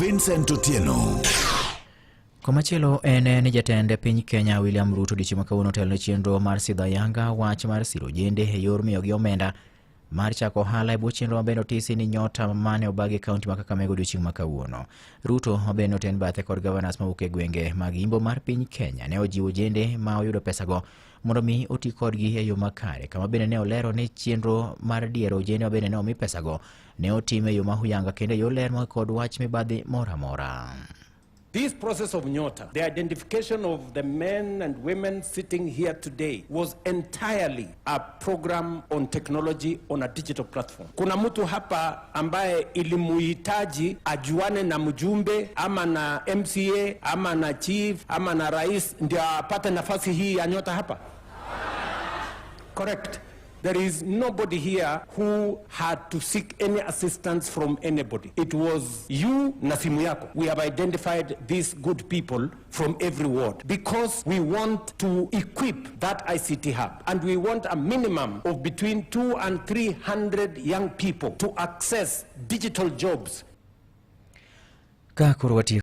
Vincent Otieno. Komachielo en ni jatend piny Kenya William Ruto odiechieng' ma kawuono otelo ne chenro mar sidho ayanga wach mar siro ojende e yor miyogi omenda mar chako ohala e bwo chenro mabende otisi ni nyota mane obagi e kaunti ma Kakamega odiechieng' ma kawuono. Ruto mabende oten bathe kod gavanas mawuok e gwenge mag imbo mar piny Kenya ne ojiwo ojende ma oyudo pesago mondo mi oti kodgi e yo makare, kama bende ne olero ni chenro mar diero ojende mabende ne omi pesago ne otim e yo ma huyanga kendo e yor ler ma kod wach mibadhi moro amora. This process of Nyota, the identification of the men and women sitting here today was entirely a program on technology on a digital platform. Kuna mtu hapa ambaye ilimuhitaji ajuane na mjumbe ama na MCA ama na chief ama na rais ndio apate nafasi hii ya Nyota hapa? Correct. There is nobody here who had to seek any assistance from anybody. It was you na simu yako. We have identified these good people from every ward because we want to equip that ICT hub, and we want a minimum of between 2 and 300 young people to access digital jobs. Ka koro watieko.